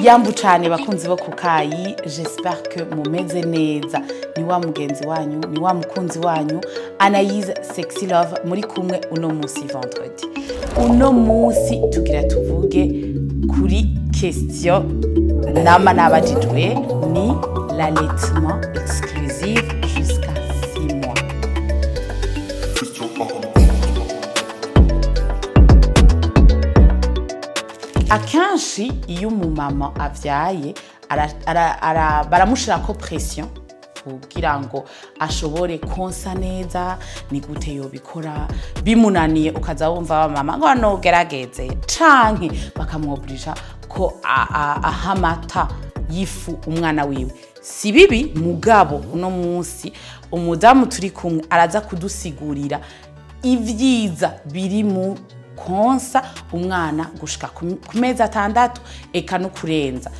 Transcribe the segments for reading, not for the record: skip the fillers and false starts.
Yambu cane bakunzi bo kukayi, j'espère que mumeze neza. Ni wa mugenzi wanyu, ni wa mukunzi wanyu Anaïse Sexy Love muri kumwe uno musi vendredi. Uno musi tugira tuvuge kuri question nama nabajijwe, ni l'allaitement exclusif jusqu'à 6 mois. Akenshi iyo umumama avyaye baramushirako pression kugira ngo ashobore konsa neza. Ni gute yobikora bimunaniye? Ukaza wumva mama ngo nogerageze, canke bakamwobrija ko aha amata y'ifu umwana wiwe. Si bibi, mugabo uno munsi umudamu turi kumwe araza kudusigurira ivyiza biri mu konsa umwana gushika ku mezi 6 eka no kurenza.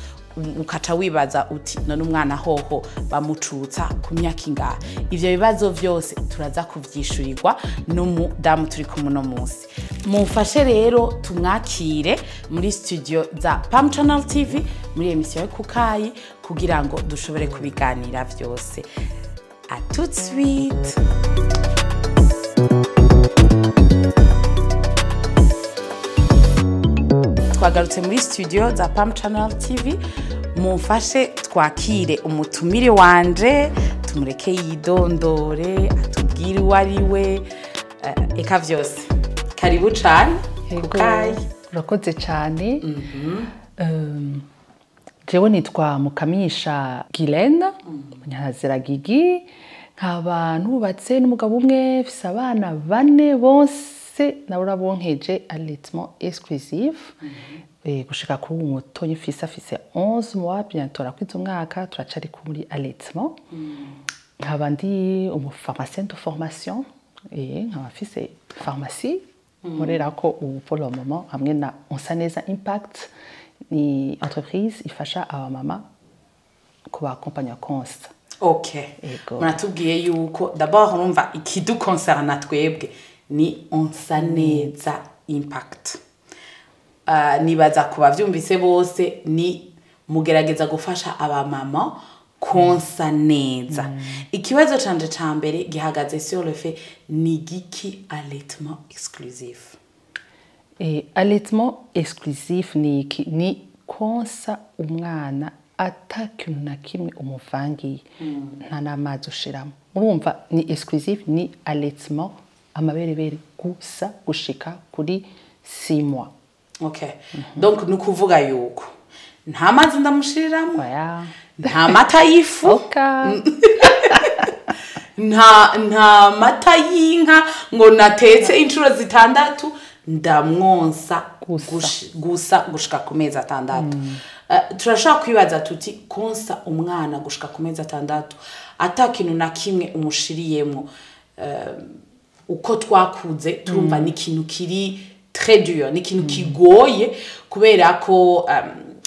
Ukaca wibaza uti none umwana hoho bamucutsa ku myaka ingahe? Ivyo bibazo vyose turaza kuvyishurirwa n'umudamu turi kumwe uno munsi. Mumfashe rero tumwakire muri studio za Pam Channel TV muri emission yo Kukayi kugira ngo dushobore kubiganira vyose. À tout de suite. Twagarutse muri studio za Pam Channel TV. Mumfashe twakire umutumire wanje, tumureke yidondore, atubwire uwo ari we, eka vyose. Karibu cane Kukayi. Urakoze cane. Jewe nitwa Mukamisha Guylaine, Munyazira Gigi, nkaba nubatse n'umugabo umwe, mfise abana 4 bose narabonkeje allaitement exclusif. Gushika kuri ubu mutoyi mfise afise 11 mois, bientôt arakwiza umwaka, turacari muri allaitement. Nkaba ndi umupharmacien de formation, nkaba mfise pharmacie nkorerako ubu pour le moment hamwe na Onsaneza Impact, ni entreprise ifasha abamama kubakompanya konsa. Ok. Muratubwiye yuko d'abord urumva ikiduconcerna twebwe ni Onsaneza Impact. Nibaza kuba vyumvise bose, ni mugerageza gufasha abamama konsa neza. Ikibazo canje ca mbere gihagaze sur le fait, ni giki allaitement exclusif? Allaitement exclusif ni iki? Ni konsa umwana ata kintu na kimwe umuvangiye, nta n'amazi ushiramo. Urumva ni exclusif, ni allaitement amaberebere gusa gushika kuri 6 mois. Ok. Donc nukuvuga yuko nta mazi ndamushiriramo, nta mata y'ifu, nta mata y'inka ngo natetse inshuro 6, ndamwonsa gusa gushika ku mezi 6. Turashobora kwibaza tuti konsa umwana gushika ku mezi 6 ata kintu na kimwe umushiriyemo, uko twakuze turumva ni ikintu kiri très dur, ni ikintu kigoye, kubera ko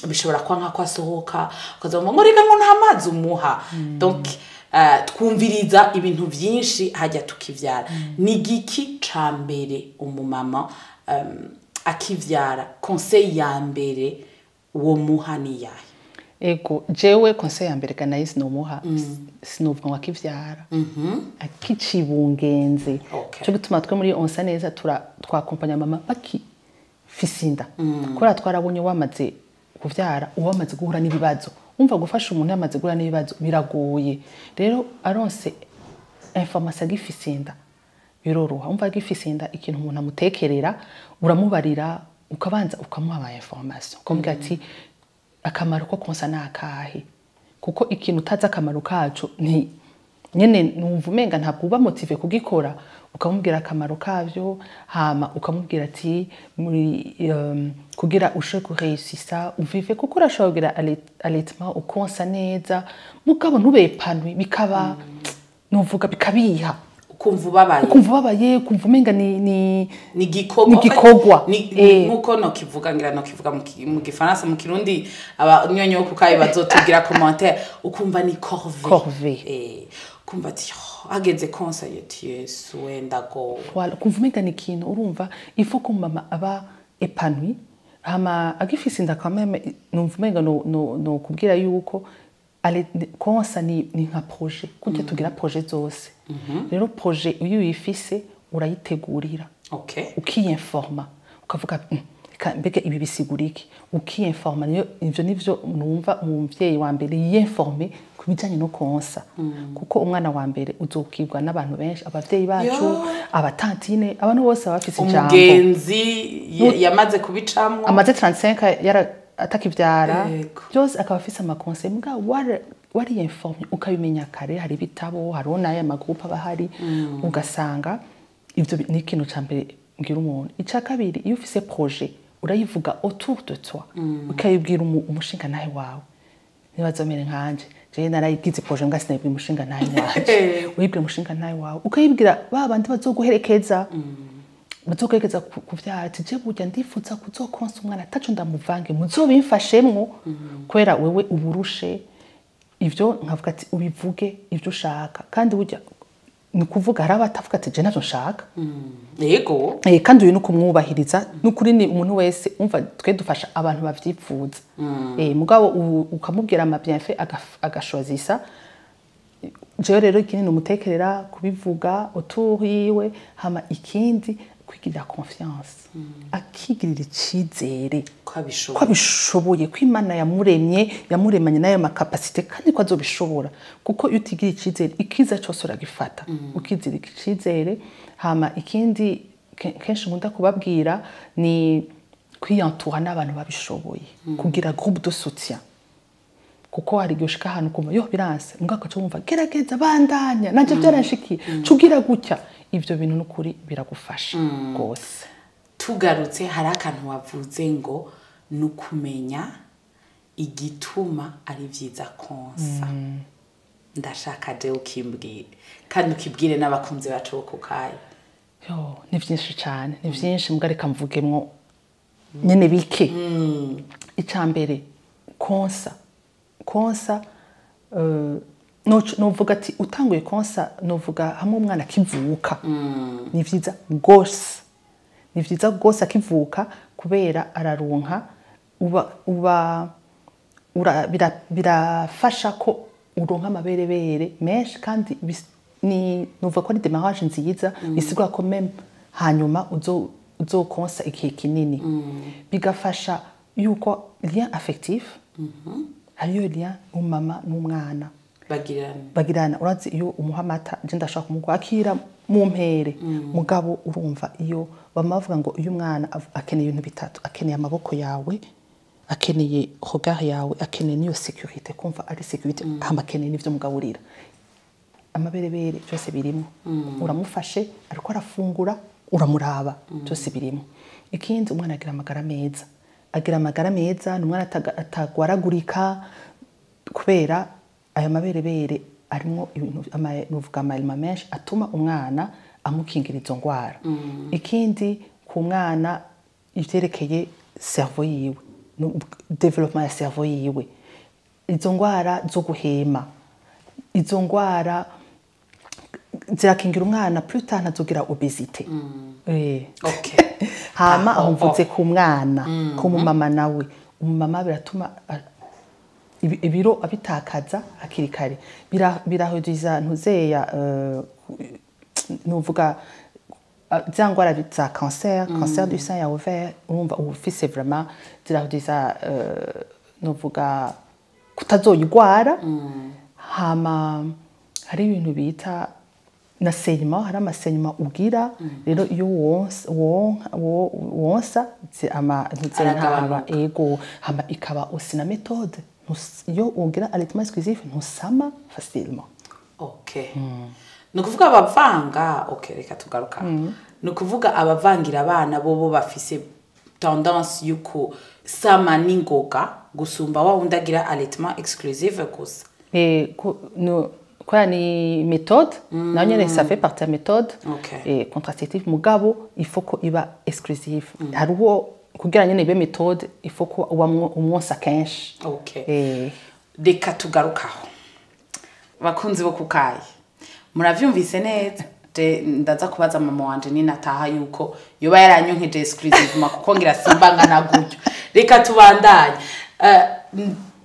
bishobora kuba nka kwasohoka ukaza ngo reka ngo nta mazi umuha. Donc twumviriza ibintu vyinshi hajya tukivyara. Ni giki ca mbere umumama akivyara, conseil ya mbere uwo muha ni yahe? Ego, jewe conseil ya mbere Anaïse nomuha, sinovuga ngo akivyara, akicibungenze. Cyo gituma twe muri Onsaneza twakompanya mama bakifise inda, kubera twarabonye wamaze kuvyara uwamaze guhura n'ibibazo. Umva gufasha umuntu yamaze guhura n'ibibazo biragoye. Rero aronse information agifise inda biroroha. Umva agifise inda ikintu umuntu amutekerera, uramubarira, ukabanza ukamuha ama information, ukamubwira ati akamaro ko konsa nakahe, kuko ikintu utazi akamaro kaco ni nyene numva umenga ntabwo uba motive kugikora. Ukamubwira akamaro kavyo, hama ukamubwira ati muri kugira ushobore kureusisa uvive, kuko urashobora kugira allaitement ukonsa neza mugabo ntube épanoui, bikaba nuvuga bikabiha, ukumva ubabaye, ukumva umenga ni ni gikorwa, nkuko no kivuga ngira no kivuga mu gifaransa, mu kirundi abanyonyo yo Kukayi bazotubwira commentaire, ukumva ni corvée. Ukumva ati ageze konsa yeti Yesu wenda go. Voilà, ukumva umenga ni ikintu. Urumva il faut ko mama aba épanoui. Hama agifise inda, quand même numva umenga no kubwira yuko konsa ni nka projet, kurya tugira projet zose. Rero projet iyo uyifise urayitegurira, ukiyinforma, ukavuga: "Reka mbega ibi bisigura iki?" Ukiyinforma. Niyo ivyo nivyo numva umuvyeyi wa mbere yiyinforme ku bijanye no konsa, kuko umwana wa mbere uzokibwa n'abantu benshi, abavyeyi bacu, Yo. abatantine, abantu bose baba bafise ijambo. Umugenzi yamaze kubicamwo. Amaze 35 yara atakivyara, byose akaba afise ama conseils. Mbwa wariyinforme ukabimenya kare, hari ibitabo, hariho n'aya ma groupes aba ahari, ugasanga ivyo ni ikintu ca mbere mbwira umuntu. Ica kabiri, iyo ufise projet urayivuga autour de toi, ukayibwira umushingantahe wawe. Ntibazomere nkanje, jewe narayigize projet mbwa sinayibwira umushingantahe wanje. Uyibwira umushingantahe wawe, ukayibwira ba bandi bazoguherekeza kuvyara, ati: "Je burya ndifuza kuzokonsa umwana ataco ndamuvange, muzobimfashemwo," kubera wewe uburushe. Ivyo nkavuga ati ubivuge ivyo ushaka, kandi burya ni ukuvuga hari abatavuga ati: "Je navyo nshaka." Kandi uyu ni ukumwubahiriza. N'ukuri ni umuntu wese umva, twe dufasha abantu bavyifuza. Mugabo ukamubwira ama bienfaits, agashoisissa. Jewe rero ikindi numutekerera kubivuga autour yiwe. Hama ikindi, kwigirira confiance, akigirira icizere ko abishoboye, ko abishoboye, ko Imana yamuremye yamuremanye n'ayo ma capacités, kandi ko azobishobora. Kuko iyo utigira icizere, ikiza cyose uragifata. Ukizira icizere. Hama ikindi kenshi nkunda kubabwira ni kwiyantura n'abantu babishoboye, kugira groupe de soutien, kuko hari igihe ushika ahantu ukumva yo biranse, mbwa ugaca wumva: "Gerageza, bandanya, nanje byaranshikiye, cugira gutya." Ivyo bintu n'ukuri biragufasha rwose. Tugarutse, hari akantu wavuze ngo ni ukumenya igituma ari byiza konsa. Ndashaka jewe ukimbwire, kandi ukibwire n'abakunzi bacu bo ku kayi. Yo, ni byinshi cyane, ni byinshi, mbwa reka mvugemwo nyene bike. Icya mbere, konsa novuga ati utanguye konsa, novuga hamwe umwana akivuka, ni vyiza gose, ni vyiza gose akivuka, kubera araronka uba birafasha ko uronka amaberebere menshi, kandi ni nuvuga ko ari démarrage nziza, bisigura ko même hanyuma uzokonsa igihe kinini. Bigafasha yuko lien affectif, hariyo lien umama n'umwana bagirana. Bagirana. Urazi iyo umuha amata, je ndashaka kumukwakira mu mpere, mugabo urumva iyo bama bavuga ngo iyo umwana akeneye ibintu bitatu: akeneye amaboko yawe, akeneye regard yawe, akeneye n'iyo sécurité, kumva ari sécurité, hama akeneye n'ivyo mugaburira, amaberebere, byose birimo. Uramufashe ariko arafungura, uramuraba, byose birimo. Ikindi, umwana agira amagara meza, agira amagara meza, ni umwana atagwaragurika, kubera aya maberebere arimo ibintu nuvuga amarima menshi atuma umwana amukingira izo ndwara. Ikindi, ku mwana, ivyerekeye cerveau yiwe, développement ya cerveau yiwe, izo ndwara zo guhema, izo ndwara zirakingira umwana, plus tard ntazogira obésité. Hama aho mvuze ku mwana, ku mumama nawe, umumama biratuma ibiro abitakaza hakiri kare. Birahudiza ntuzeya, nuvuga za ndwara za cancer, cancer du sein, ya ovaire, urumva uba ufise vraiment zirahudiza, nuvuga kutazoyigwara. Hama hari ibintu bita na saignement, hari ama saignements ugira. Rero iyo wonsa ama ntaba ego. Hama ikaba aussi na méthode. Iyo ugira allaitement exclusif ntusama facilement. Okay, ni ukuvuga abavanga, okay, reka tugaruka, ni ukuvuga abavangira abana bobo bafise tendance y'uko sama n'ingoga gusumba wa wundi agira allaitement exclusive gusa. No, kubera ni méthode nayo nyene, ça fait partie ya méthode contraceptive, mugabo il faut ko iba exclusive. Hariho kugira nyene ibe méthode, il faut ko uba umwonsa kenshi. Reka tugarukaho, bakunzi bo kukayi, muravyumvise neza. Ndaza kubaza mama wanje ninataha yuko yoba yaranyonkeje exclusivement, kuko ngira simba ngana gutyo. Reka tubandanye.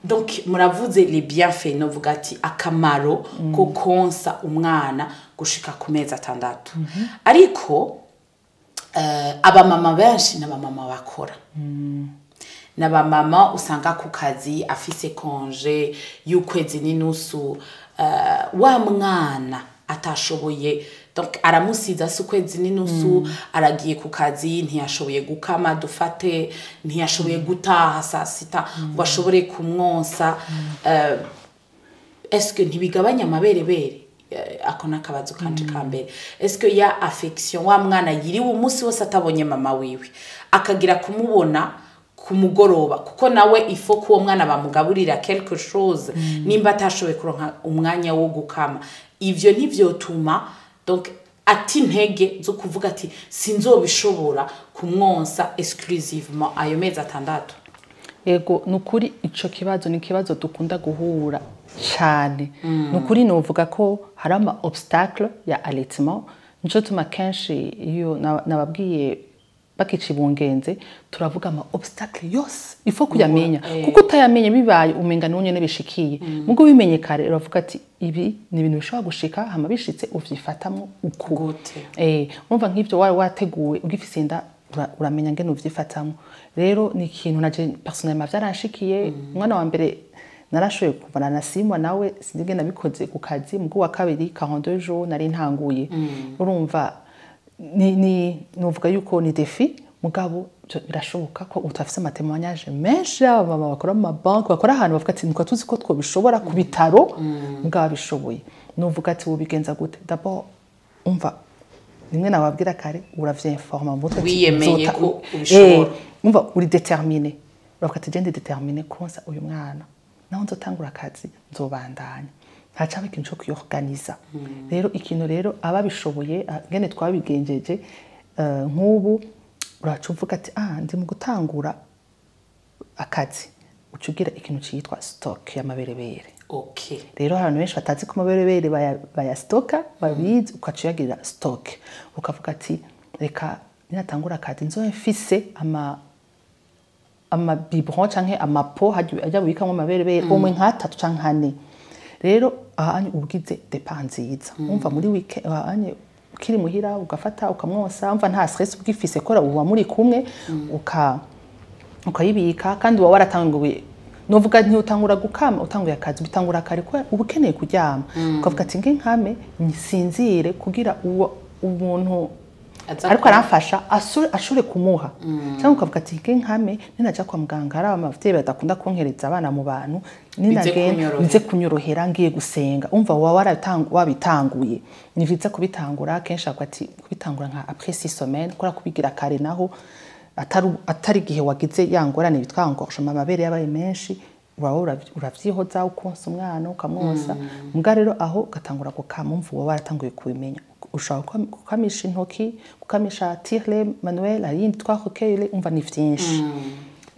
Donc muravuze les bienfaits, novuga ati akamaro ko konsa umwana gushika ku mezi 6. Ariko abamama benshi n'abamama bakora, n'abamama usanga ku kazi afise congé y'ukwezi n'inusu, wa mwana atashoboye, donc aramusiza si ukwezi n'inusu, aragiye ku kazi, ntiyashoboye gukama, dufate ntiyashoboye gutaha saa sita ngo ashobore kumwonsa. Est-ce que ntibigabanya amaberebere? Ako n'akabazo kanje ka mbere. Est-ce que ya affection, wa mwana yiriwe umunsi wose atabonye mama wiwe, akagira kumubona ku mugoroba, kuko nawe ifo ko uwo mwana bamugaburira quelque chose, nimba atashoboye kuronka umwanya wo gukama, ivyo ntivyotuma donc ati intege zo kuvuga ati sinzobishobora kumwonsa exclusivement ayo mezi 6? Ego, nukuri ico kibazo ni kibazo dukunda guhura cyane. Nukuri novuga ko hari ama obstacle ya allaitement. Nico tuma kenshi iyo nababwiye bakicibungenze turavuga ama obstacle yose, ifo kuyamenya, kuko utayamenye bibaye umenga n'unye bishikiye. Mugo bimenye kare uravuga ati ibi ni ibintu bishobora gushika, hama bishitse uvyifatamwo uko. Gute? Urumva nk'ivyo wari wateguwe ugifise inda, uramenya ngene uvyifatamwo. Rero ni ikintu naje personnellement vyaranshikiye. Umwana wa mbere narashoboye kuvana na simwa nawe, sinzi ngene nabikoze ku kazi, mugo wa kabiri 42 jours nari ntanguye. Urumva ni novuga yuko ni défi, mugabo birashoboka ko utafise ama témoignage menshi y'abamama bakora mu mabanki, bakora ahantu, bavuga ati nitwa tuzi ko twobishobora ku bitaro, mugabo babishoboye. Novuga ati wobigenza gute? D'abord umva rimwe nababwira kare, uravyinforma mu mutwe ati Wiyemeye ko ubishobora. Umva uri déterminé, uravuga ati je ndi déterminé konsa uyu mwana, naho nzotangura akazi nzobandanya. Ntacaba ikintu co kwiorganiza. Rero ikintu rero ababishoboye, ngene twabigenjeje, nk'ubu uraca uvuga ati ndi mu gutangura akazi, uca ugira ikintu citwa stock y'amaberebere. Rero abantu benshi batazi ko amaberebere bayastoka babizi, ukaca uyagirira stock, ukavuga ati reka ninatangura akazi nzobe mfise ama biberon canke amapo ajya bubikamwo amaberebere umwe nk'atatu canke ane. Rero ahanye ubwize départ nziza, umva muri week ahanye ukiri muhira ugafata ukamwonsa, umva nta stress ubwifise kora, uba muri kumwe ukayibika, kandi uba waratanguye. Novuga ntiutangura gukama utanguye akazi, bitangura kare ko uba ukeneye kuryama, ukavuga ati nge nkame nsinzire kugira uwo umuntu ariko aramfasha ashobore kumuha, cyangwa ukavuga ati nge nkame ninaja kwa muganga, hari abavyeyi badakunda konkereza abana mu bantu, ninagenda kunyorohera. Bize kunyorohera ngiye gusenga. Umva uba wabitanguye. Ni vyiza kubitangura kenshi, avuga ati kubitangura nka après 6 semaines, kora kubigira kare naho atari igihe wagize ya ngorane bitwa engorgement, amabere yabaye menshi, uraba uravyihoza ukonsa umwana ukamwonsa. Mbwa rero aho ugatangura gukama, umva uba waratanguye kubimenya, ushobora gukamisha intoki, gukamisha tire-lait manuel, hari iyindi twa recueil, umva ni vyinshi.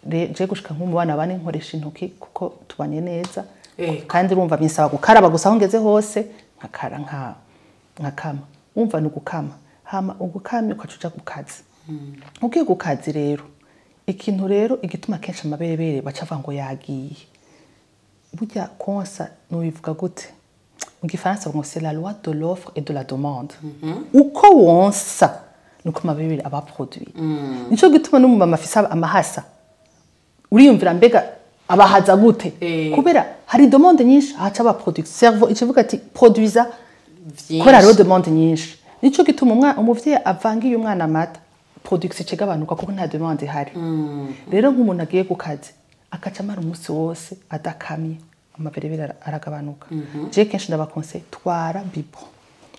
Je gushika nko mu bana bane nkoresha intoki kuko tubanye neza. Kandi urumva binsaba gukaraba gusa aho ngeze hose, nkakara nkakama. Umva ni ugukama, hama ugukamye ukaca uja ku kazi. Ugiye ku kazi rero, ikintu rero igituma kenshi amaberebere baca bavuga ngo yagiye, burya konsa nubivuga gute mu gifaransa, ngo c'est la loi de l'offre et de la demande. Uko wonsa nuko amaberebere aba produit. Nico gituma n'umumama afise amahasa uriyumvira mbega abahaza gute, kubera hari demande nyinshi, haca aba produit, cerveau ikivuga ati produisa. Vyinshi. Kubera hariho demande nyinshi, nico gituma umuvyeyi avangiye umwana amata, production ikigabanuka kuko nta demande ihari. Rero nk'umuntu agiye ku kazi akaca amara umunsi wose adakamye, amaberebere aragabanuka. Je kenshi ndabakonse twara biberon,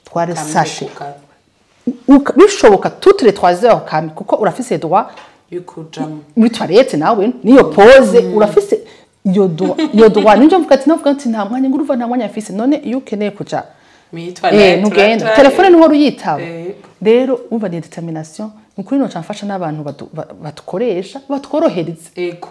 tware Kamire sachet. ku kazi. Bishoboka toutes les 3 heures kame, kuko urafise droit Y'ukujamo. muri toilette nawe niyo pause, urafise iyo droit, iyo droit. Nivyo mvuga ati navuga ati nta mwanya, ngo urumva nta mwanya afise. None iyo ukeneye kuja Muri toilette, ntugenda, telefone niho uyitaba. Rero umva ni détermination. Ni ukuri noca mfasha n'abantu batukoresha batworohereza. Ego.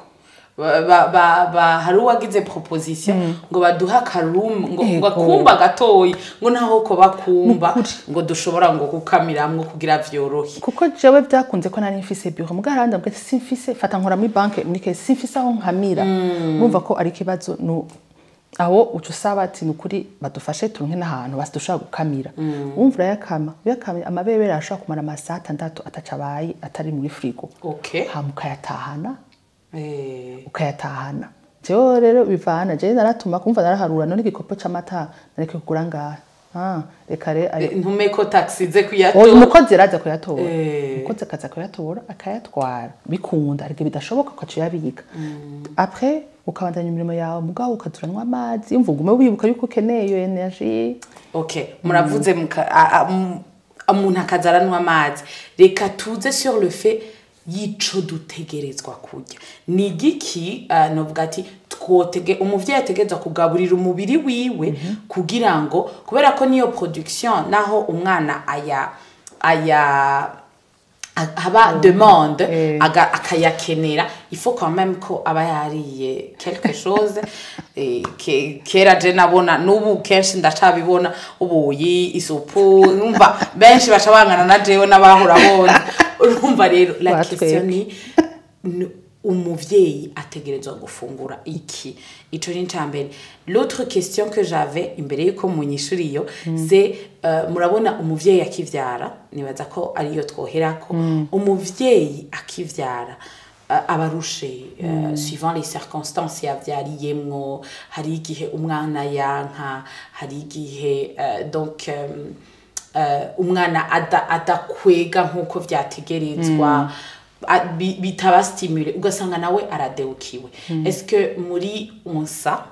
Hari uwagize proposition ngo baduhe akaroom, ngo akumba gatoyi, ngo naho ko bakumba ngo dushobora ngo gukamiramwo kugira vyorohe. Kuko jewe byakunze ko nari mfise bureau, mugabo arandi ambwira ati simfise, fata nkora muri banke muri caisse, simfise aho nkamira. Urumva ko ari ikibazo. No aho uca usaba ati nukuri badufashe turonke n'ahantu basi dushobora gukamira. Wumva urayakama, uyakamye amabere arashobora kumara amasaha 6 ataca abaye atari muri frigo. Hama ukayatahana. Ukayatahana. Jewe rero bivana, jewe naratuma kumva naraharura, none igikopo c'amata nareke kugura ngaha, ah reka re Ntumeko taxi ze kuyatora. Oya, umukozi yaraza kuyatora. Umukozi akaza kuyatora akayatwara, bikunda ariko bidashoboka ukaca uyabika. Après ukabandanya imirimo yawe, mugabo ukaza uranywa amazi, umva ugume wibuka yuko ukeneye iyo énergie. Okay, muravuze umuntu akaza aranywa amazi. Reka tuze sur le fait y'ico dutegerezwa kurya. Ni igiki, novuga ati twotege umuvyeyi ategerezwa kugaburira umubiri wiwe kugira ngo, kubera ko niyo production naho umwana aya haba demande akayakenera, il faut quand même ko aba yariye quelque chose. Kera je nabona, n'ubu kenshi ndacabibona, ubuyi, isupu, numva benshi baca bangana na jewe n'abahora bonze. Urumva rero la Batwebwe. question ni umuvyeyi ategerezwa gufungura iki? Ico ni icambere. L'autre question que j'avais imbere yuko munyishura iyo, c'est murabona umuvyeyi akivyara, nibaza ko ariyo twoherako, umuvyeyi akivyara abarushe, suivant les circonstances yavyariyemwo, hari igihe umwana yanka, hari igihe donc umwana adakwega nk'uko vyategerezwa, bitaba stimulé, ugasanga nawe aradewukiwe. Est-ce que muri onsa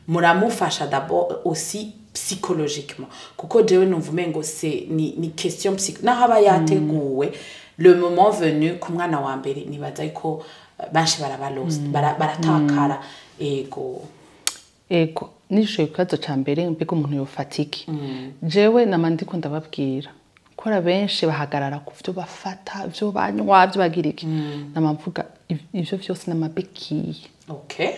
muramufasha d'abord aussi psychologiquement? Kuko jewe numva umengo c'est ni question psycho, naho aba yateguwe, le moment venu ku mwana wa mbere nibaza yuko benshi baraba lost, baratakara ego. Ego, nishuye ku kibazo ca mbere, mbega umuntu yofata iki? Jewe nama ndiko ndababwira kora, benshi bahagarara ku vyo bafata, vyo banywa, vyo bagira iki. Nama mvuga ivyo vyose n'amabekiye.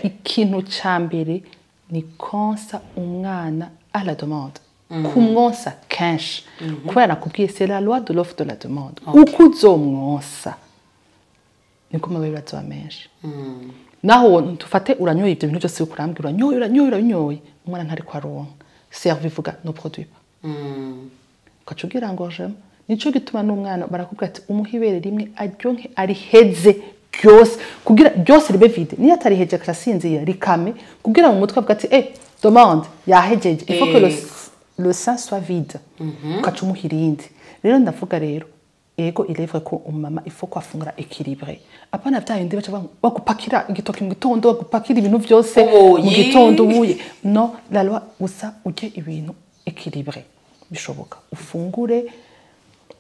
Ikintu ca mbere ni konsa umwana à la demande, kumwonsa kenshi, kubera nakubwiye c'est la loi de l'offre de la demande. Uko uzomwonsa niko amabere azoba menshi. Naho tufate uranyoye ibyo bintu byose uriko urambwira, uranyoye, uranyoye, uranyoye, umwana ntariko aronka, cerveau ivuga ne produit pas, ugaca ugira ngo jema. Nico gituma n'umwana barakubwira ati umuhe ibere rimwe aryonke ariheze ryose, kugira ryose ribe vide. Niyo atariheje akaca asinzira, rikame kugira mu mutwe avuga ati eh demande yahejeje. Il faut que le sein soit vide, ugaca umuha irindi. Rero ndavuga rero, ego, il est vrai ko umumama il faut ko afungura équilibré, apana vya bindi baca bagupakira igitoki mu gitondo, bagupakira ibintu vyose mu Ubuyi. gitondo, ubuye. No, la loi gusa urye ibintu équilibré bishoboka, ufungure,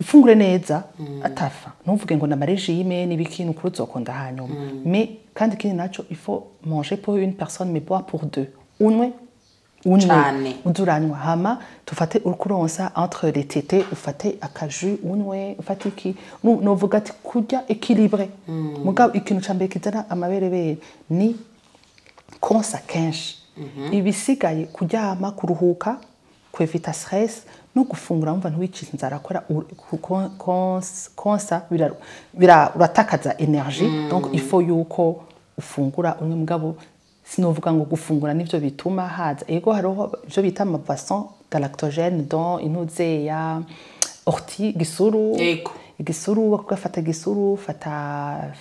ufungure neza atafa, ntuvuge ngo nama régime n'ibiki, nukuri uzokonda hanyuma. Mais kandi ikindi naco, il faut manger pour une personne mais boire pour deux. Unwe, unwe. Cane. Uze uranywa. Hama tufate uriko uronsa, entre les tétées ufate akajus unwe, ufate iki. Novuga ati kurya équilibré. Mugabo ikintu ca mbere kizana amaberebere ni konsa kenshi. Ibisigaye kuryama, kuruhuka, kwevita stress no gufungura. Wumva ntiwicishe inzara, kora konsa uratakaza énergie, donc il faut yuko ufungura umwe. Mugabo sinovuga ngo gufungura nivyo bituma haza. Ego, hariho ivyo bita ama boisson galactogène, dont intuze ya ortie, gisuru. Igisuru bakugafata, gisuru, fata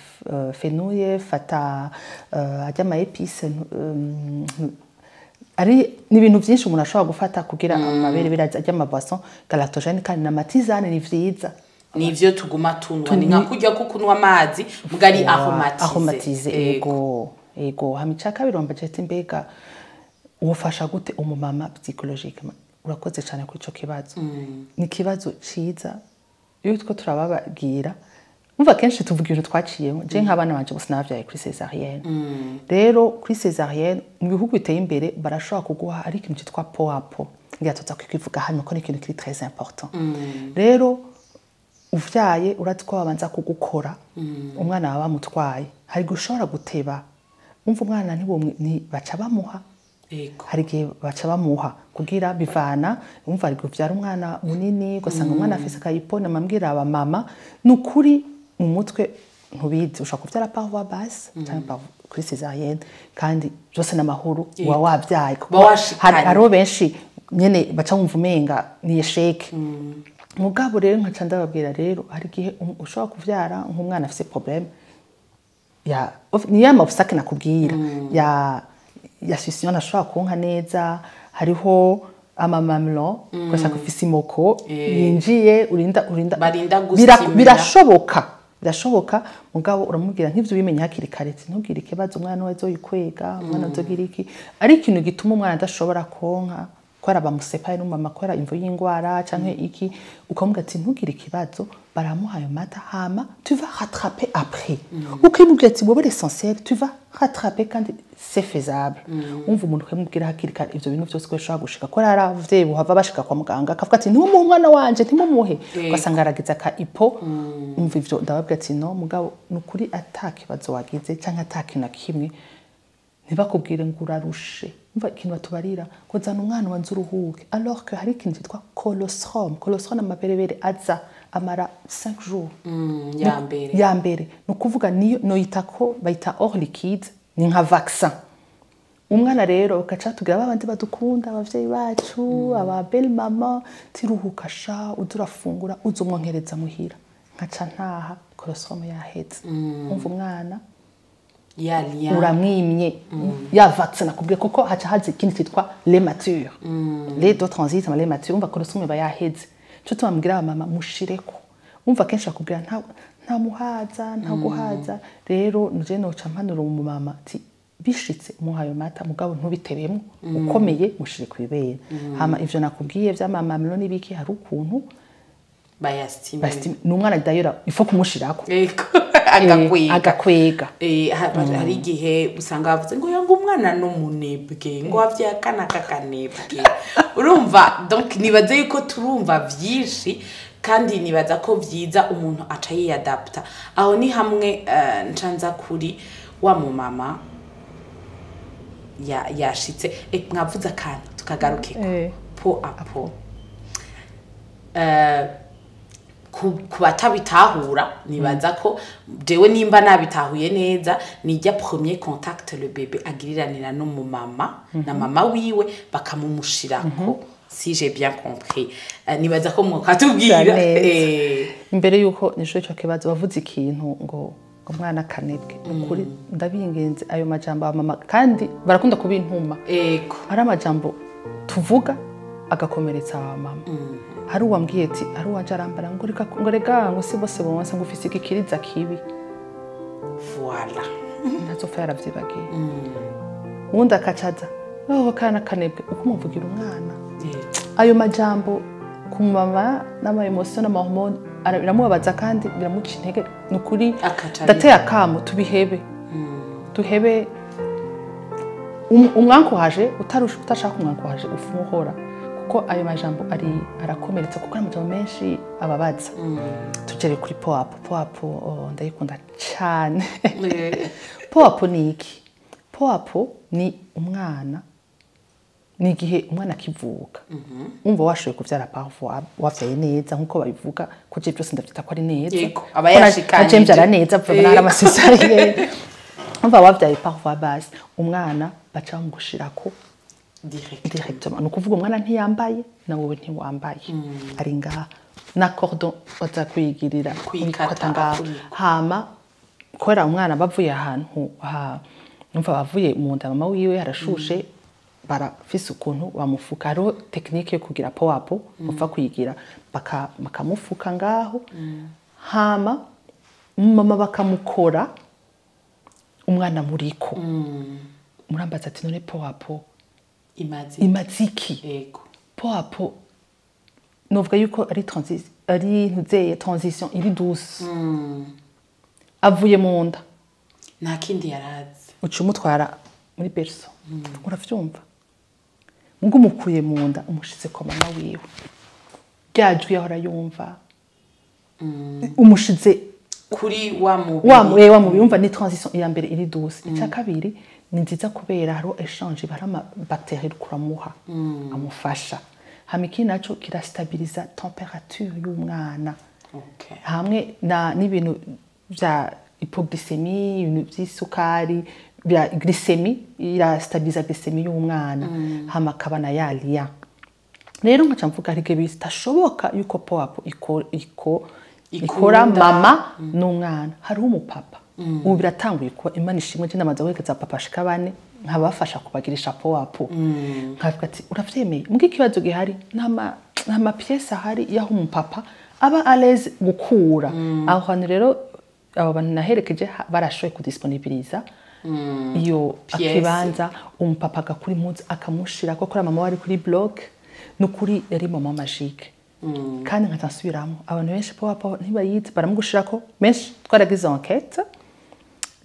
fenouil, fata ajya ama épices, ari ni ibintu byinshi umuntu ashobora gufata kugira amabere biraza, ajya ama boisson galactogène, kandi na ma tisane ni vyiza. Nivyo tuguma tunywa, ni nka kurya ko kunywa amazi mugari aromatisé. Aromatisé, ego, ego. Hama icya kabiri wambaje ati mbega wofasha gute umumama psychologiquement? Urakoze cyane kuri ico kibazo, ni ikibazo ciza. Iyo two turabababwira, umva kenshi tuvuga ibintu twaciyemo. Je nk'abana banje bose nabavyaye kuri césarienne. Rero kuri césarienne, mu bihugu biteye imbere barashobora kuguha ari ikintu cyitwa peau à peau, ngira tuza kukivuga hanyuma, ko ni ikintu kiri très important. Rero uvyaye urazi ko babanza kugukora, umwana baba bamutwaye, hari gushobora guteba. Umva, umwana ni baca bamuha. Hari igihe baca bamuha kugira bivana. Umva, ari kuvyara umwana munini, ugasanga umwana afise aka hypo. Namambwira aba mama, ni ukuri mu mutwe ntubizi, ushobora kuvyara par voie basse canke par kuri césarienne, kandi byose n'amahoro, uba wabyaye. Kuko Uba washikanye. Hariho benshi nyene baca bumva umenga ni échec. Mugabo rero nkaca ndababwira rero, hari igihe ushobora kuvyara nk'umwana afise problème ya ni ya ma obstacle nakubwira ya succion, ntashobora konka neza, hariho ama mamelon, ugasanga ufise imoko yinjiye, urinda Barinda gustimula. Birashoboka, mugabo uramubwira nk'ivyo ubimenye hakiri kare ati ntugire ikibazo, umwana we azoyikwega, umwana azogira iki. Ari ikintu gituma umwana adashobora konka kubera bamusepaye n'umama, kubera imvo y'ingwara canke iki, ukamubwira ati ntugire ikibazo, baramuha ayo mata, hama tu vas rattraper après. Ukimubwira ati wowe l'essentiel, tu vas rattraper, kandi c'est faisable. Umva, umuntu ukamubwira hakiri kare ivyo bintu vyose ko bishobora gushika, ko hari abavyeyi buhava bashika kwa muganga akavuga ati ntimumuhe umwana wanje, ntimumuhe, ugasanga aragize aka hypo. Umva, ivyo ndababwira ati no, mugabo ni ukuri ata kibazo wagize canke ata kintu na kimwe, ntibakubwire ngo urarushe. Umva, ikintu batubarira ngo zana umwana wanze uruhuke, alors que hari ikintu cyitwa colostrum. Colostrum, amaberebere aza amara 5 jours Ya mbere. Ya mbere. Ni ukuvuga niyo noyita ko bayita or liquide, ni nka vaccin. Umwana rero ugaca tubwira babandi badukunda, abavyeyi bacu, aba belle mama, tiruhuka sha, uza urafungura, uza umwonkereza muhira. Nkaca ntaha colostrum yaheze. Umva, umwana ya lien uramwimye ya vaccin nakubwiye, kuko haca haza ikindi cyitwa lait mature, lait de transit ama lait mature. Umva, colostrum iba yaheze. Cyo tubambwira abamama mushireko. Umva, kenshi akubwira nta muhaza, nta guhaza. Rero nje noca mpanura umumama ati bishitse umuha ayo mata, mugabo ntubitebemwo, ukomeye mushire kwibere. Hama ivyo nakubwiye vy'ama mamelon n'ibiki, hari ukuntu bayastimule. Ni umwana d'ailleurs il faut kumushirako. Ego, agakwega. Agakwega. Hari igihe usanga bavuze ngo yanga umwana n'umunebwe, ngo wavyaye akana k'akanebwe. Urumva, donc nibaze yuko turumva vyinshi, kandi nibaza ko vyiza umuntu aca yiyadapta. Aho ni hamwe ncanza kuri wa mumama yashitse. Mwavuze akantu tukagarukeko. Peau à peau. Ku batabitahura, nibaza ko jewe nimba nabitahuye neza, nijya premier contact le bébé agiriranira n'umumama na mama wiwe, bakamumushirako, si j'ai bien compris. Nibaza ko mwokatubwira. Neza. Imbere yuko nishuro ico kibazo, wavuze ikintu ngo mwana kanebwe. Ukuri ndabingenze ayo majambo aba mama kandi barakunda kubintuma. Ari amajambo tuvuga agakomeretsa aba mama. Hari uwambwiye ati, hari uwaje arambara ngo reka, ngo rega, ngo si bose bonsa, ngo ufise igikiriza kibi. Voilà. Ntazopfa yaravyibagiye. Uwundi akacaza oh kana kanebwe, uko umuvugira umwana ayo majambo ku mama n'ama émotion n'ama hormone biramubabaza kandi biramuca intege, ni ukuri. Akaca Ndateye akamo, tubihebe, duhebe. Umwankuhaje utarusha, utashaka umwankuhaje ufumuhora, kuko ayo majambo ari arakomeretsa, kuko ari amajambo menshi ababaza. Tugere kuri peau à peau. Peau à peau, oh, ndayikunda cyane. Peau à peau ni iki? Peau à peau ni umwana, ni igihe umwana akivuka. Umva, washoboye kuvyara par voie, wavyaye neza nkuko babivuga, ko je byose ndavyita ko ari neza. Yego, aba Ko yashikanije. naje mvyara neza, vuba nari ama césarienne. Umva, wavyaye par voie basse, umwana baca bamugushirako direct. Directement. Ni ukuvuga umwana ntiyambaye, na wowe ntiwambaye, ari ngaha na cordon baza kuyigirira. Kuyikata, kuyikata ngaha. Kurikwa. Hama kubera umwana bavuye ahantu ha, umva, bavuye mu nda mama wiwe harashushe, barafise ukuntu bamufuka. Hariho technique yo kugira peau à peau, bapfa kuyigira bakamufuka ngaho, hama mama bakamukora umwana muriko. Murambaza ati none peau à peau imaze imaze iki? Peau à peau, novuga yuko ari ari ntuzeye transition iri douce. Avuye mu nda, nta kindi yarazi. Uca umutwara muri berceau, uravyumva, mugo umukuye mu nda, umushize kwa mama wiwe, rya jwi yahora yumva, umushize Kuri wa mubiri. Wa mubiri, umva, ni transition iya mbere iri douce. Icya kabiri, ni nziza kubera hariho échange, hari ama bactéries kuramuha amufasha. Hama ikindi naco, kirastabiliza température y'umwana hamwe na n'ibintu bya hypoglycémie, ibintu by'isukari bya glycémie, irastabiliza glycémie y'umwana. Hama akaba na ya lien. Rero nkaca mvuga, hari igihe bitashoboka yuko POAP iko ikora Ikunda. mama n'umwana. Hariho umupapa ubu biratanguye kuba, Imana ishimwe, je ndamaze guherekeza papa ashika 4, nkabafasha kubagirisha POAP, nkavuga ati: "Uravyemeye?" Mbwa ikibazo gihari, nta ma pièces ahari y'aho umupapa aba à l'aise gukura aho hantu. Rero abo bantu naherekeje barashoboye kudisponibiliza iyo Pièce. akibanza, umupapa agakura impuzu akamushira ko kuri mama wari kuri bloc. Nukuri yari mama magique. Kandi nkaca nsubiramo, abantu benshi POAP ntibayizi, baramugushirako menshi. Twaragize enquête,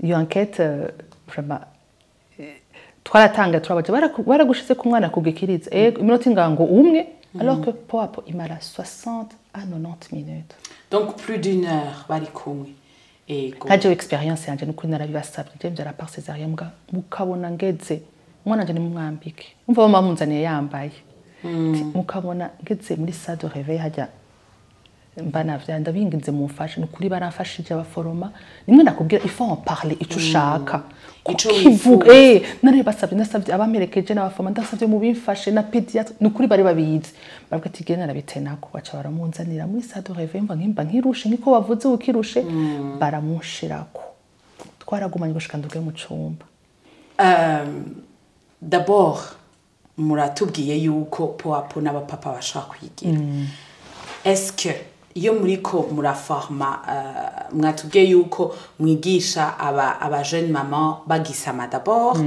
iyo enquête vraiment twaratanga, turabaje: "Baragushize ku mwana kugikiriza?" Ego, iminota ingango umwe, alors que POAP imara 60 à 90 minutes. Donc plus d'une heure bari kumwe, ego. Nka jewe, expérience yanje, nukuri narabibasabye. Je mvyara par césarienne, mbwa mukabona ngeze umwana wanje nimumwambike, umva mama munzaniye yambaye. Ati, mukabona ngeze muri salle de réveil hajya mba navya, ndabinginze mumfashe. Nukuri baramfashije abaforoma. Nimwe nakubwira, il faut en parler, ico ushaka Ico kukivuga. wifuza. Narabibasabye, nasabye abamperekeje n'abafoma, ndasabye mubimfashe na pédiatre. Nukuri bari babizi, baravuga ati: "Genda narabitenako." Baca baramunzanira muri salle de réveil, mva nkimba nkirushe, nkiko wavuze ukirushe, baramunshirako, twaragumanye gushika nduge mu cumba. D'abord muratubwiye yuko POAP n'abapapa bashobora kwigira. Est-ce que iyo muriko muraforma, mwatubwiye yuko mwigisha aba jeune maman bagisama d'abord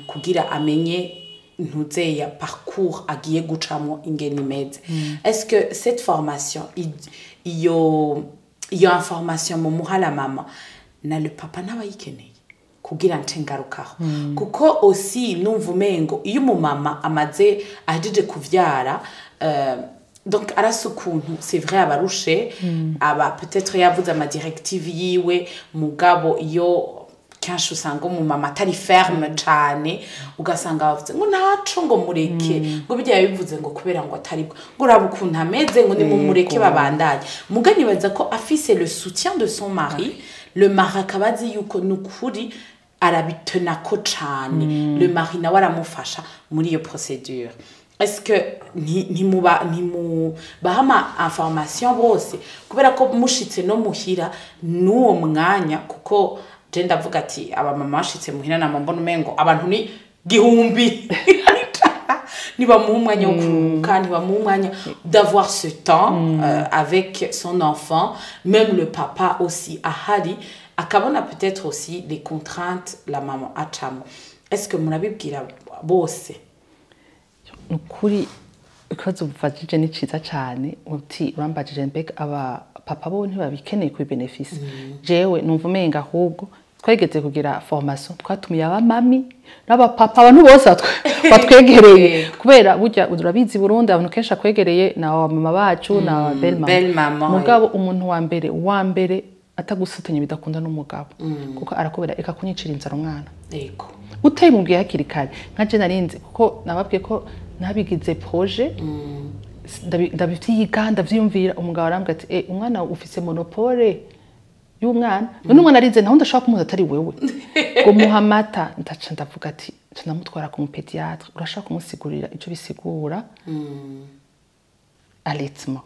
kugira amenye ntuzeya parcours agiye gucamo ingene imeze, est-ce que cette formation, iyo information mumuha la mama na le papa n'abayikeneye? Kugira nce ngarukaho, kuko aussi numva umengo iyo umumama amaze ahejeje kuvyara, donc arasa ukuntu, c'est vrai, abarushe, aba peut-être yavuze ama directives yiwe, mugabo iyo kenshi usanga umumama atari ferme cane, ugasanga bavuze ngo ntaco, ngo mureke, ngo bijya bivuze ngo kubera ngo atari bwo, ngo uraba ukuntu ameze, ngo nimumureke babandanye. Muga nibaza ko afise le soutien de son mari, le mari akaba azi yuko nukuri arabitenako cane, le mari nawe aramufasha muri iyo procédure. Est-ce que ntimuba ntimubaha ama information bose? Kubera ko mushitse no muhira n'uwo mwanya, kuko je ndavuga ati abamama bashitse muhira nama mbona umengo abantu ni 1000, ntibamuha umwanya wo kuruhuka, ntibamuha umwanya d'avoir ce temps avec son enfant, même le papa aussi ahari akabona peut-être aussi les contraintes la maman acamo. Est-ce que murabibwira bose? Ni ukuri, ikibazo uvajije ni ciza cane. Uti urambajije: mbega aba papa bo ntibabikeneye kubibenefisa? Jewe numva umenga ahubwo twageze kugira formation, twatumiye abamami n'abapapa, abantu bose batwegereye, kubera burya urabizi, Burundi abantu kenshi akwegereye na mama bacu na belle mama. Belle maman. Mugabo umuntu wa mbere atagusutanye bidakunda n'umugabo, kuko arakubera eka kunyicira inzara umwana utayimubwiye hakiri kare. Nka je narinzi, kuko nababwiye ko nabigize projet, ndabivyiga, ndavyiyumvira. Umugabo arambwira ati: "Eh, umwana ufise monopole y'umwana, none umwana arize, naho ndashaka kumuza atari wewe ngo muha amata." Ndaca ndavuga ati nca ndamutwara ku mupédiatre: "Urashaka kumusigurira ico bisigura allaitement?"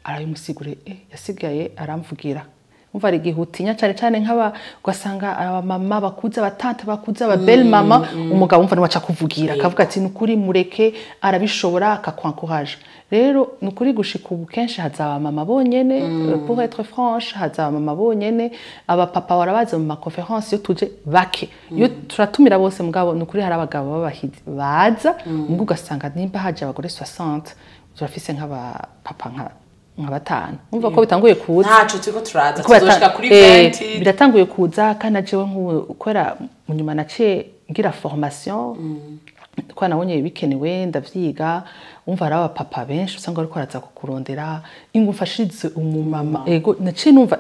Arabimusiguriye, yasigaye aramvugira. Umva, hari igihe utinya cane cane nk'aba, ugasanga abamama bakuze, abatante bakuze, aba belle mama, umugabo umva niwe aca kuvugira, akavuga ati: "Nukuri mureke, arabishobora," akakwankuraje. Rero nukuri gushika ubu kenshi haza abamama bonyene. Pour être franche, haza abamama bonyene, abapapa barabaza mu ma conférences iyo tuje bake, iyo turatumira bose. Mugabo nukuri hari abagabo b'abahizi baza, ubwo ugasanga nimba haje abagore 60, turafise nk'abapapa nka 5. Umva ko bitanguye kuza. Ntaco turiko turaza Kuko tuzoshika kuri 20. Biratanguye kuza. Kandi na jewe nk'ubu kubera mu nyuma naciye ngira formation, kubera nabonye bikenewe, ndavyiga. Umva, hari abapapa benshi usanga bariko baraza kukurondera: "Ingo umfashirize umumama." Ego, naciye numva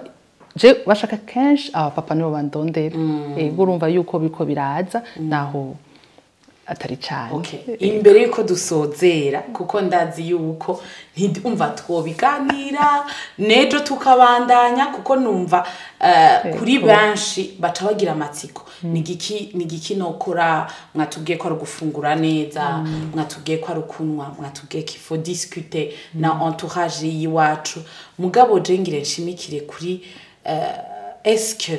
Je bashaka kenshi abapapa nibo bandondera. Ego, urumva yuko biko biraza, naho atari cyane. Okay. Imbere yuko dusozera, kuko ndazi yuko umva twobiganira nejo tukabandanya, kuko numva kuri benshi baca bagira amatsiko: ni giki nokora? Mwatubwiye ko ari ugufungura neza, mwatubwiye ko ari ukunywa, mwatubwiye ko il faut discuter na entourage y'iwacu. Mugabo je ngire nshimikire kuri est-ce que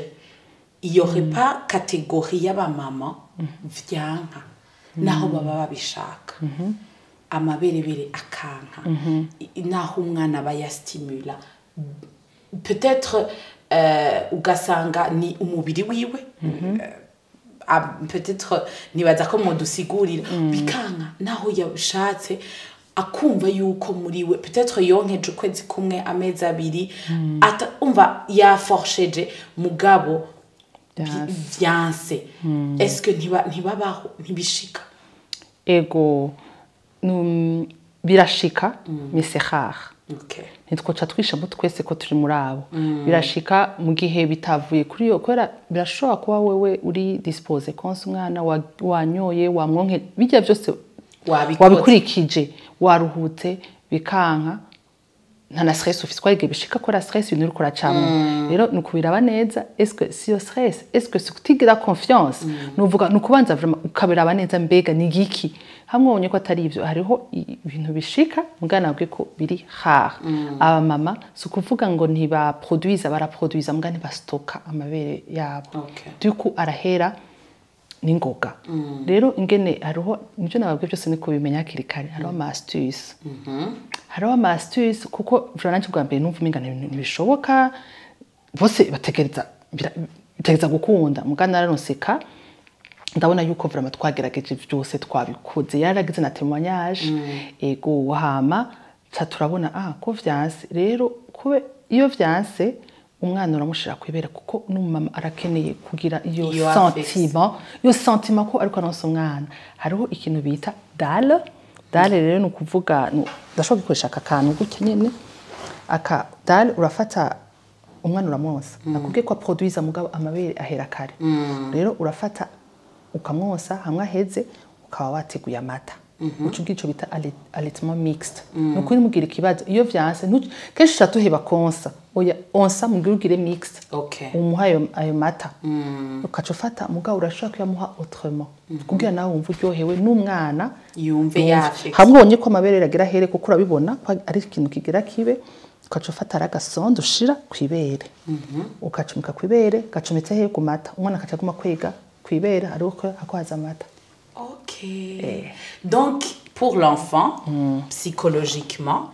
il y aurait pas catégorie y'abamama vyanka naho baba babishaka, amaberebere akanka, naho umwana aba yastimula peut-être, ugasanga ni umubiri wiwe, peut-être nibaza ko mudusigurira, bikanka naho yabishatse, akumva yuko muri we peut-être yonkeje ukwezi kumwe, amezi 2, umva yaforsheje, mugabo vyanse? Est-ce que ntibabaho, ntibishika? Ego, birashika, mais c'est rare. Ntitwoca twishamo twese ko turi muri abo. Birashika mu gihe bitavuye kuri yo, kubera birashobora kuba wewe uri disposé konsa umwana, wanyoye, wamwonke, bijya byose. Wabikoze. Wabikurikije, waruhutse, bikanka, nta na stress ufise. Kwa igihe bishika ko stress ibintu uriko uracamwo, rero ni ukubiraba neza: est-ce que si yo stress, est-ce que si kutigira confiance? Nuvuga ni ukubanza vraiment ukabiraba neza, mbega ni igiki? Hamwe ubonye ko atari ivyo, hariho ibintu bishika, mugana nabwiye ko biri rare. Abamama si ukuvuga ngo ntibaproduiza, baraproduiza, muga ntibastoka amabere yabo. Du coup arahera n'ingoga. Rero ingene hariho nibyo nababwiye byose, ni kubimenya hakiri kare. Hariho ama astuce, hariho ama astuce, kuko vraiment nanje bwa mbere numva umenga ntibishoboka, bose bategereza bitegereza gukunda. Muga nararonseka, ndabona yuko vraiment twagerageje byose, twabikoze, yaragize na témoignage. Ego, hama ca turabona ko vyanse. Rero kube iyo vyanse, umwana uramushira kwibera, kuko n'umumama arakeneye kugira iyo Iyo sentiment, iyo sentiment ko ariko aronsa umwana. Hariho ikintu bita DALE. DALE rero ni ukuvuga ndashobora gukoresha aka kantu gutya nyene. Aka DALE, urafata umwana uramwonsa, nakubwiye ko aproduiza, mugabo amabere ahera kare. Rero urafata ukamwonsa, hamwe aheze ukaba wateguye amata, uca ugira ico bita allaitement mixte. Ni ukuri mugira ikibazo iyo vyanse, kenshi uca tuheba konsa. Oya, onsa, mugire ugire mixte. Umuha ayo mata, ukaca ufata, mugabo urashobora kuyamuha autrement kugira nawe wumve uryohewe n'umwana yumve yafise. Hamwe ubonye ko amabere agira here, kuko urabibona ko ari ikintu kigira kibe, ukaca ufata agasonde ushira kw'ibere, ukacumika kw'ibere, gacumitse he? Ku mata. Umwana akaca aguma kwega kw'ibere, ariko ako haza amata. Ok. Donc, pour l'enfant, psychologiquement,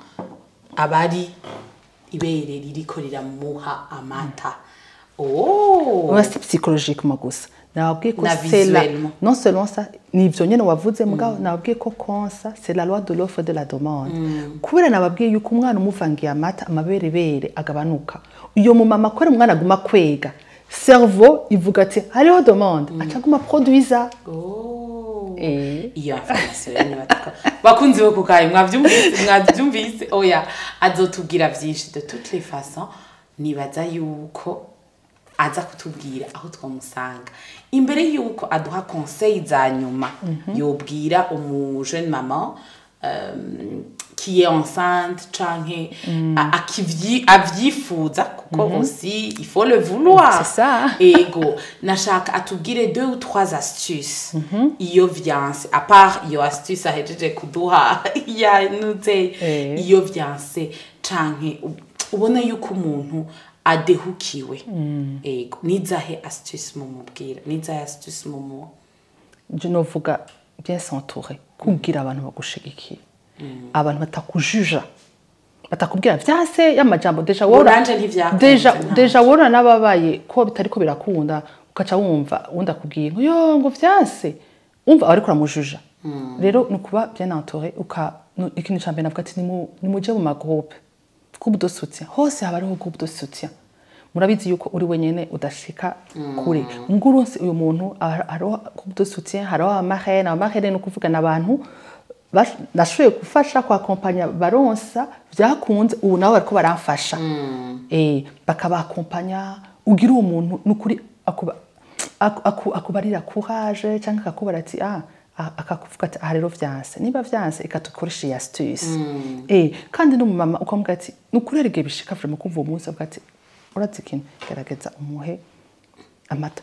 abari ibere ririko riramuha amata. Oh! Oya, si psychologiquement gusa, nababwiye ko Na c'est la visuellement. Non seulement ça, ni ivyo nyene wavuze, mugabo nababwiye ko konsa c'est la loi de l'offre et de la demande. Kubera nababwiye yuko umwana umuvangiye amata, amaberebere agabanuka, iyo mu mama kubera umwana aguma kwega, cerveau ivuga ati hariho demande, aca aguma produisa. Oh. Eh. Iyo information rero nibataka. Bakunzi bo kukayi, mwavyumvise, mwavyumvise. Oya, azotubwira vyinshi de toutes les façons. Nibaza yuko aza kutubwira aho twamusanga. Imbere yuko aduha conseil za nyuma yobwira umu jeune maman qui est enceinte canke avyifuza, kuko aussi il faut le vouloir. C'est ça. Ego, nashaka atubwire deux ou trois astuces iyo vyanse, à part iyo astuce ahejeje kuduha yanutse. Iyo vyanse canke ubona yuko umuntu adehukiwe, ego, nizahe astuce mumubwira, nizahe astuce mumuha? Je novuga bien s'entourer, kugira abantu bagushigikiye, abantu batakujuja, batakubwira vyase y'amajambo déjà Ngo wora nanje ntivyakunze, déjà nta. Déjà wora n'ababaye ko bitariko birakunda, ukaca wumva undi akubwiye ngo yo ngo vyanse, umva ariko uramujuja. Rero ni ukuba bien entouré. Uka ikintu ca mbere navuga ati nimuje mu ma groupe, groupe de soutien. Hose haba hariho groupe de soutien. Murabizi yuko uri wenyene udashika kure. Nguronse uyu muntu, hariho groupe de soutien, hariho ama marraine. Ama marraine ni ukuvuga n'abantu Nashoboye gufasha kwakompanya baronsa, vyakunze, ubu nabo bariko baramfasha. Bakabakompanya, ugira uwo muntu nukuri akubarira courage, cyangwa akakubara ati akakuvuga ati aha rero vyanse, niba vyanse ikatukoresha iyi astuce. Kandi n'umumama ukamubwira ati nukuri hari igihe bishika vraiment kumva uwo munsi avuga ati urazi ikintu, gerageza umuhe amata,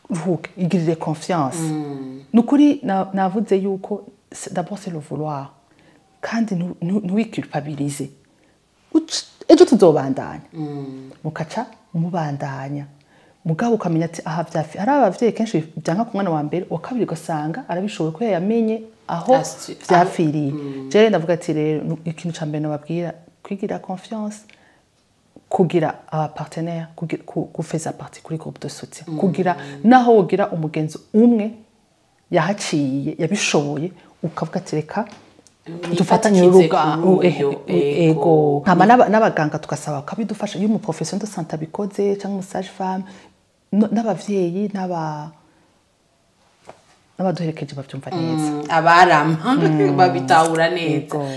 ruhuke, igirire confiance. Nukuri navuze yuko d'abord c'est le vouloir, kandi ntiwiculpabilise. Ejo tuzobandanya, mukaca mubandanya, mugabo ukamenya ati aha vyafi. Hari abavyeyi kenshi byanka ku mwana wa mbere, uwa kabiri ugasanga arabishoboye ko yamenye aho vyapfiriye. Jewe ndavuga ati rero ikintu ca mbere nobabwira, kwigira confiance, kugira aba partenaire, gufeza partie kuri groupe de soutien, kugira naho wogira umugenzi umwe yahaciye yabishoboye, ukavuga ati reka dufatanye Mwifatikize uruga kuri uyo, ego. Hama n'abaganga tugasaba bakabidufasha, iyo umu profession de santé abikoze cyangwa umu sage femme, n'abavyeyi n'abaduherekeje bavyumva neza. Abarama babitahura neza. Ego.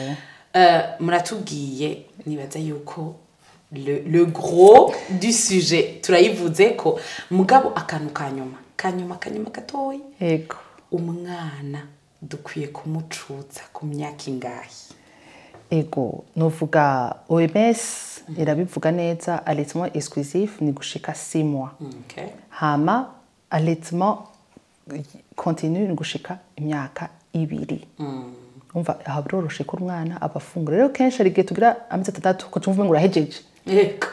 Muratubwiye, nibaza yuko le gros du sujet turayivuze ko, mugabo akantu kanyuma kanyuma kanyuma gatoyi. Ego. Umwana dukwiye kumucutsa ku myaka ingahe? Ego, novuga OMS irabivuga neza, allaitement exclusif ni gushika 6 mois. Hama allaitement continu ni gushika imyaka 2. Umva aha biroroshe ko umwana abafungura. Rero kenshi hari igihe tugira amezi 6 ko tumva ngo urahejeje.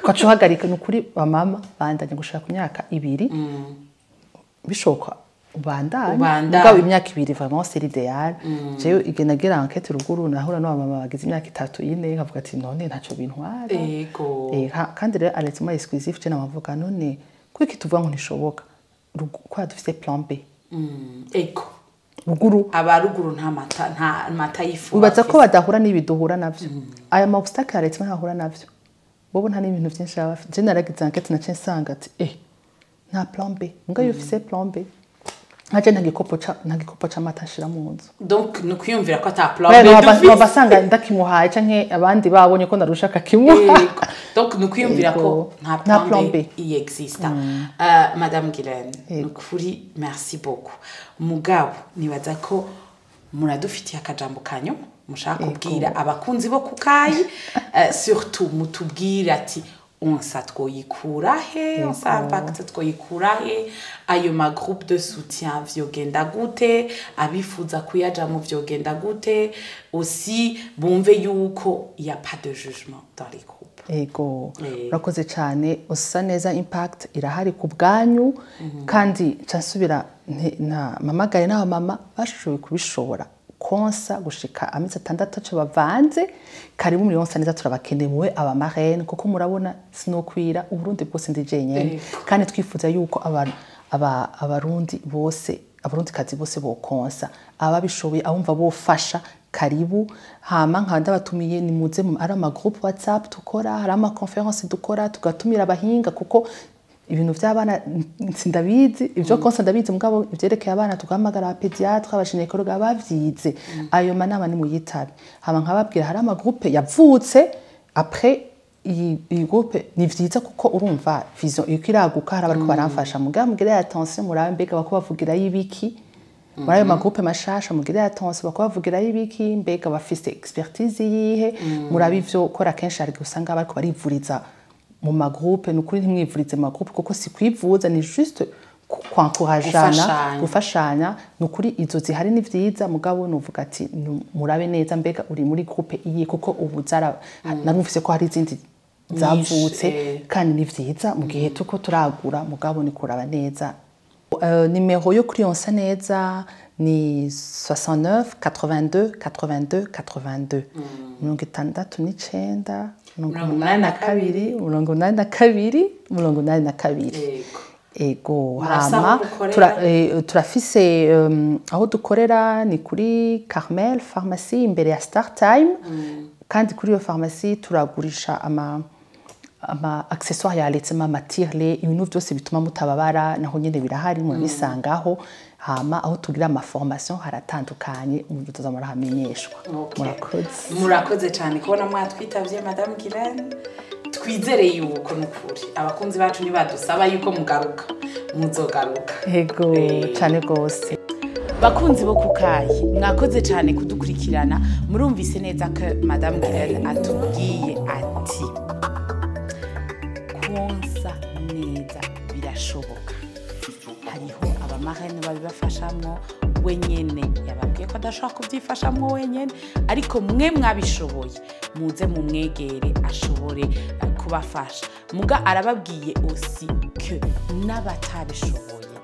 Ugaca uhagarika. Ni ukuri bamama bandanya gushika ku myaka 2. Bishoboka ubandanye. Ubandanye. Mugabo imyaka 2 vraiment c'est l'idéal. Jewe igihe nagira enquête ruguru nahura n'abamama bagize imyaka 3, 4, nkavuga ati none ntaco bintwara. Kandi rero allaitement exclusif je namavuga none kuki tuvuga ngo ntishoboka, kwa dufise plan B. Ego. Ruguru Abaruguru nta mata y'ifu wibaza ko bafise. Badahura n'ibi duhura navyo, aya ma obstacle ya allaitement ntahura navyo bobo, nta n'ibintu byinshi baba bafite. Je naragize enquête naciye nsanga ati nta plan B, mbwa iyo ufise plan B nkaje nta gikopo c'amata nshira mu nzu. Donc ni ukwiyumvira ko ata plan Bene, B dufise. Wabasanga ndakimuhaye canke abandi babonye ko narusha akakimuha. Yego. Donc ni ukwiyumvira ko Yego. nta Nta plan plan B B. iyi exista. Madame Guylaine, ni ukuri merci beaucoup, mugabo nibaza ko muradufitiye akajambo kanyuma mushaka kubwira abakunzi bo kukayi, surtout mutubwire ati onsa twoyikura he, onsa impact twoyikura he, ayo ma groupe de soutien vyogenda gute, abifuza kuyajamo vyogenda gute, aussi bumve yuko il y a pas de jugement dans les groupes. Ego, urakoze cyane. Usa neza impact irahari ku bwanyu, kandi nca nsubira na mamagaye n'abamama bashoboye kubishobora konsa gushika amezi 6 aco bavanze, karibu muri onsa neza, turabakeneye muwe aba marraine, kuko murabona sinokwira Uburundi bwose ndi jenyene, kandi twifuza yuko abantu abarundi bose, abarundi kazi bose bokonsa, ababishoboye, abumva bofasha, karibu. Hama nkaba ndabatumiye, nimuze ari ama groupe WhatsApp dukora, hari ama conférence dukora, tugatumira abahinga, kuko ibintu by'abana sindabizi, ibyo konsa ndabizi, mugabo ivyerekeye abana tugahamagara aba pédiatre, aba gynécologue abavyize. Ayo manama nimuyitabe. Hama nkababwira hari ama groupe yavutse après iyi groupe, ni vyiza kuko urumva vision iriko iraguka, hari abariko baramfasha. Mugabo mugire attention, murabe mbega bako bavugirayo ibiki muri ayo ma groupe mashasha, mugire attention bako bavugirayo ibiki, mbega bafise expertise yihe, murabe ivyo kora. Kenshi hari igihe usanga bariko barivuriza mu ma groupe. Ni ukuri ntimwivurize mu ma groupe, kuko si kwivuza, ni juste kwankurajana, Gufashanya. gufashanya. Ni ukuri izo zihari ni vyiza, mugabo nuvuga ati murabe neza mbega uri muri groupe iyi, kuko ubu zara narumvise ko hari izindi zavutse, kandi ni vyiza mu gihe tuko turagura, mugabo ni kuraba neza. Nimero yo kuri Onsa neza ni 69 82 82 82, 69 82 82 82. Yego. Ego. Murasa Hama aho mukorera? Turafise aho dukorera ni kuri Carmel Pharmacie, imbere ya Star Time, kandi kuri iyo pharmacie turagurisha ama accessoires ya allaitement, ama tire-lait, ibintu byose bituma mutababara, naho nyene birahari, murabisangaho. Hama aho tugira ama formation haratandukanye, muzoza murahamenyeshwa. Murakoze. Murakoze cyane kubona mwatwitavye, Madame Guilaine. Twizere yuko nukuri abakunzi bacu nibadusaba yuko mugaruka, muzogaruka. Ego, cyane rwose. Bakunzi bo kukayi, mwakoze cyane kudukurikirana. Murumvise neza ko Madame Guilaine atubwiye ati konsa neza birashoboka, hariho aba marraine babibafashamwo. Wenyene yababwiye ko adashobora kubyifashamwo wenyene, ariko mwe mwabishoboye muze mumwegere ashobore kubafasha. Muga arababwiye aussi que n'abatabishoboye,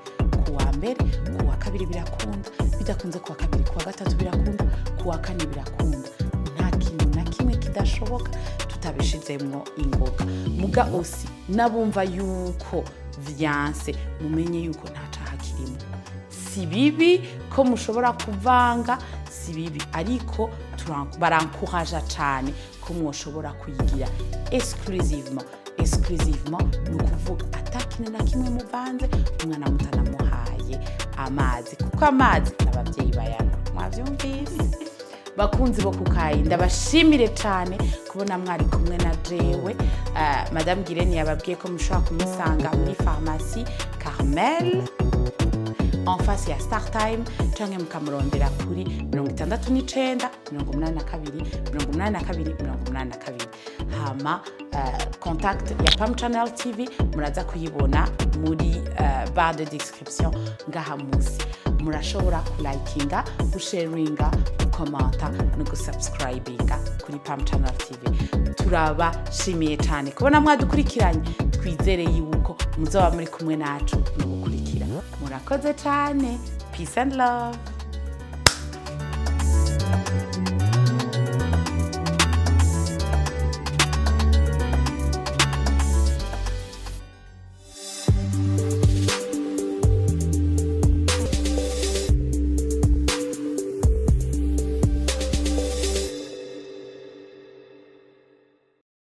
ku wa mbere, ku wa kabiri birakunda, bidakunze ku wa kabiri, ku wa gatatu birakunda, ku wa kane birakunda. Nta kintu na kimwe kidashoboka tutabishizemwo ingoga. Muga aussi n'abumva yuko vyanse, mumenye yuko nta caha kirimo. Si bibi ko mushobora kuvanga, si bibi, ariko barankuraja cane ko mwoshobora kuyigira exclusivement. Exclusivement ni ukuvuga ata kintu na kimwe muvanze, umwana mutanamuhaye amazi, kuko amazi n'ababyeyi bayanywa. Mwavyumvise, bakunzi bo kukayi? Ndabashimire cyane kubona mwari kumwe na jewe. Madame Guilaine yababwiye ko mushobora kumusanga muri pharmacie Carmel, en face ya Startime, canke mukamurondera kuri 69 82 82 82. Hama contact ya Pam Channel TV muraza kuyibona muri barre de description ngaha musi. Murashobora kulayikinga, gusharinga, gukomanta no gusubscribinga kuri Pam Channel TV. Turabashimiye cyane kubona mwadukurikiranye. Twizere yuko muzoba muri kumwe nacu no gukurikira. Murakoze cyane. Peace and love.